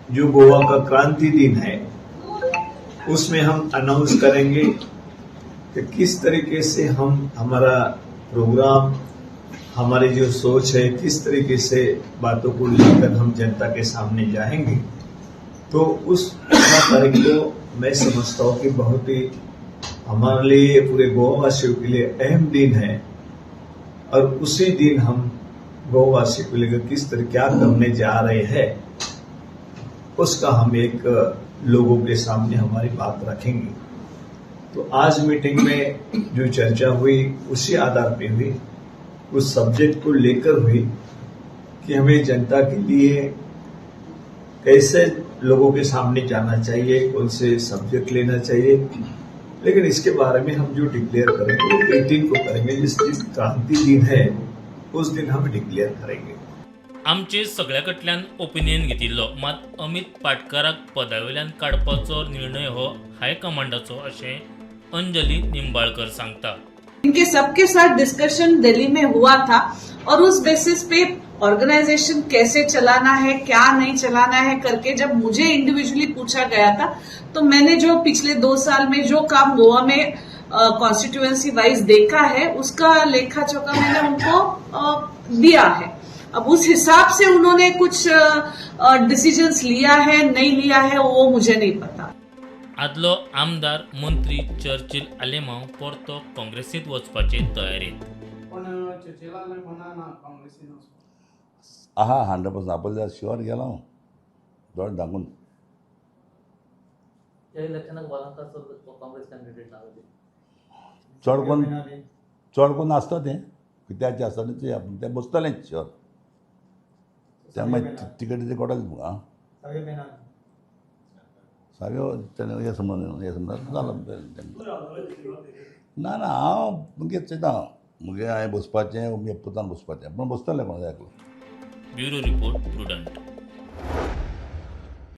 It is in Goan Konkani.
जो गोवा का क्रांति दिन है, उसमें हम अनाउंस करेंगे कि किस तरीके से हम हमारा प्रोग्राम, हमारी जो सोच है, किस तरीके से बातों को लेकर हम जनता के सामने जाएंगे। तो उस 18 तारीख को मैं समझता हूँ कि बहुत ही हमारे लिए, पूरे गोवावासियों के लिए अहम दिन है और उसी दिन हम गोवावासियों को लेकर किस तरह क्या करने जा रहे हैं, उसका हम एक लोगों के सामने हमारी बात रखेंगे। तो आज मीटिंग में जो चर्चा हुई उसी आधार पे हुई, उस सब्जेक्ट को लेकर हुई कि हमें जनता के लिए कैसे लोगों के सामने जाना चाहिए, कौन से सब्जेक्ट लेना चाहिए। लेकिन इसके बारे में हम जो डिक्लेयर करेंगे वो 18 को करेंगे, जिस दिन क्रांति दिन है उस दिन हम डिक्लेयर करेंगे। आमचे सगळ्या कडल्यान ओपिनियन घेतिल्लो, मात अमित पाटकाराक पदावेल्यान काडपाचो निर्णय हो हायकमांडाचो अशें अंजली निंबाळकर सांगता। इनके सबके साथ डिस्कशन दिल्ली में हुआ था और उस बेसिस पे ऑर्गेनाइजेशन कैसे चलाना है, क्या नहीं चलाना है करके जब मुझे इंडिविजुअली पूछा गया था, तो मैंने जो पिछले 2 साल में जो काम गोवा में कॉन्स्टिट्यूएंसी वाइज देखा है, उसका लेखा जोखा मैंने उनको दिया है। अब उस हिसाब से उन्होंने कुछ डिसीजंस लिया है, नहीं लिया है, वो मुझे नहीं पता। आदलो आमदार मंत्री चर्चिल आलेमांव परतो काँग्रेसींत वचपाचे तयारेंत। पण चर्चिला म्हणा ना काँग्रेसीन वचपाक। आहा, 100% आपले जाल्यार शुअर गेलो हांव दोळे धांपून। त्या इलेक्शनाक वालांकाचो काँग्रेस कॅन्डिडेट नाव। चड करून, चड करून आसता तें, कित्याचें आसता तें आपूण तें बसतलेंच शुअर। ते मागीर तिकेट ते कोटाले आं। सारक्यो तेणें हें समज, हें समज जालो। ना ना, हांव मुगे चोयता, मुगे हांवें बसपाचें, मुगे पुतान बसपाचें, पूण बसतलें कोण एकलो। Bureau report, prudent.